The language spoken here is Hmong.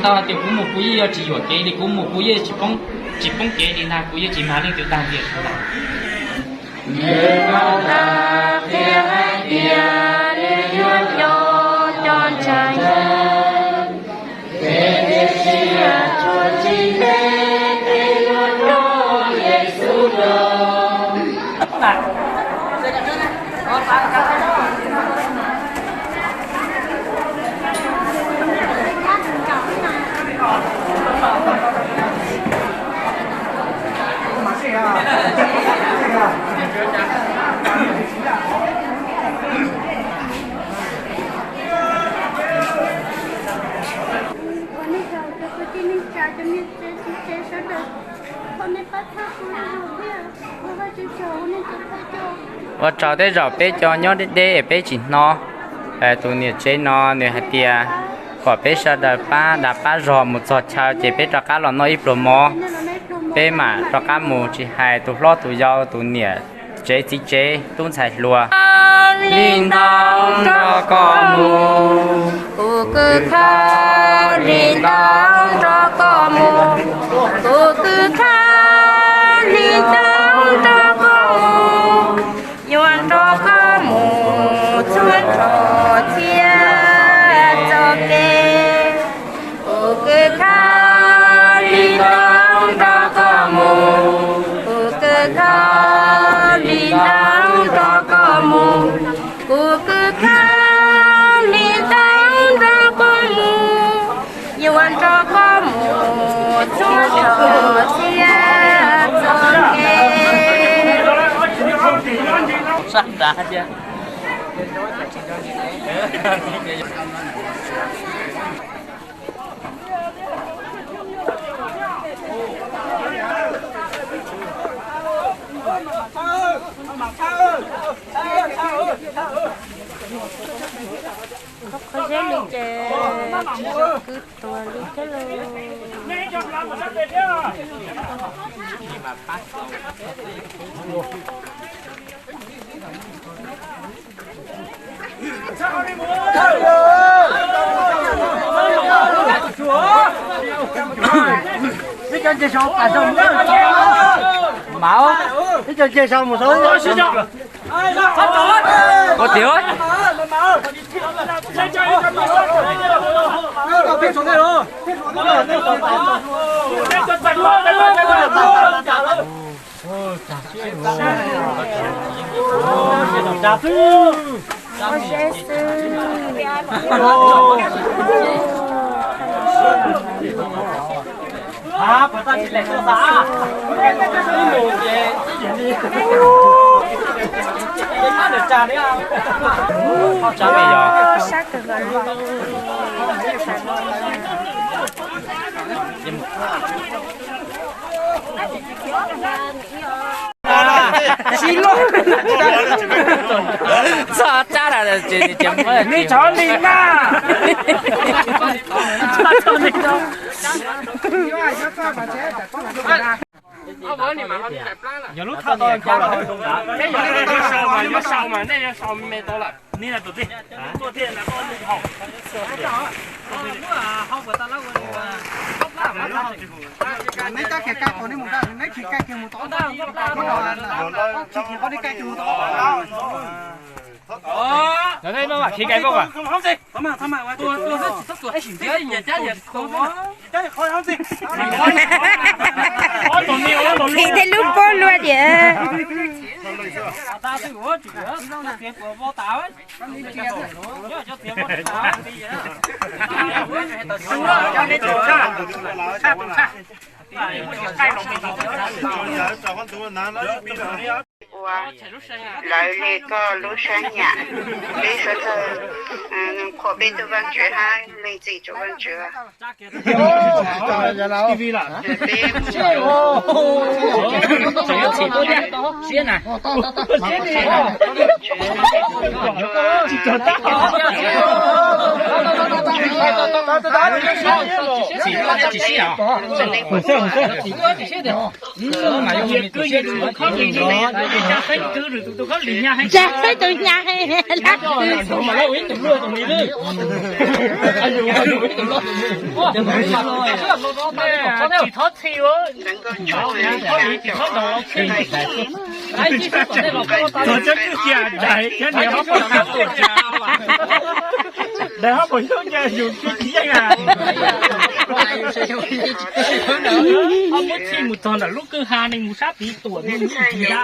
Tau hais tias kuv mus kuv yeej yuav tsis yuam kev li, kuv mus kuv yeej tsis poob, tsis poob kev li na, kuv yeej tsis mag leej twg tag li. Nws tau tas qhia hais tias nws yuav coj cov ntseeg, ces tib si tsuas tsis ntev peb yuav nrog Yexus los. Ua nej tsaug rau kwv tij neej tsa, cov niam tsev txiv tsev sawv daws, thov nej pab txhawb kuv thiab. Ua Vajtswv tsaug uas nej tus thawj coj. Ua tsaug tej zaum peb cov nyob deb deb peb tsis hnov. Tus niam tsev no nws hais tias kom peb sawv daws pab dag pab zog mus txog chaw ces peb rov qab los noj ib pluag mov. Peb mam rov qab mus, tsis hais tus hlob tus yau, tus niam tsev txiv tsev, tub ntxhais hluas. Li ntau nrog koj mus, kuv kwv kha. Li ntau nrog koj mus, kuv kwv kha. Li ntau nrog koj mus, yuav nrog koj mus txhua txhua txhia txoj kev. Kuv kwv kha, li ntau nrog koj mus. Kuv kwv kha, li ntau nrog koj mus. Kuv kwv kha, li ntau nrog koj mus, yuav nrog koj mus txhua txhua txhia txoj kev. Qhov zeb li ces tsis zoo kwv tuag li thiab lauj. Ib co nce saum, ib co nce saum mus saud. Ua tiag. Txog tsab lawm ces nws tshov li na. Yog lub thaj tau nkaus lawm, nej yuav sau mas nej yuav sau me tau lawm. Neb tab khiav kab qhov neb mus, neb khiav kab kiag mus tod, tsis khiav qhov neb kab kiag mus tod. Khiav kab koj. Khiav tej lub pob luaj tiag. Ua, lawv li koj lub sab nyam, peb sawv daws qhuas peb tus Vaajtswv hab lees txim rua Vaajtswv. Peb mus Tsa xeeb tus nyab heev. Tsis thov txhi, tsis thov ntaus los txhi. Txog cov kwj cia daim thiab niam hov, daim hov puas xyoob cia yus kwj cia yeej a. Muab txhi mus txog ntawm lub kwj ha ne, mus sab tid tuam ne, mus tsis ya.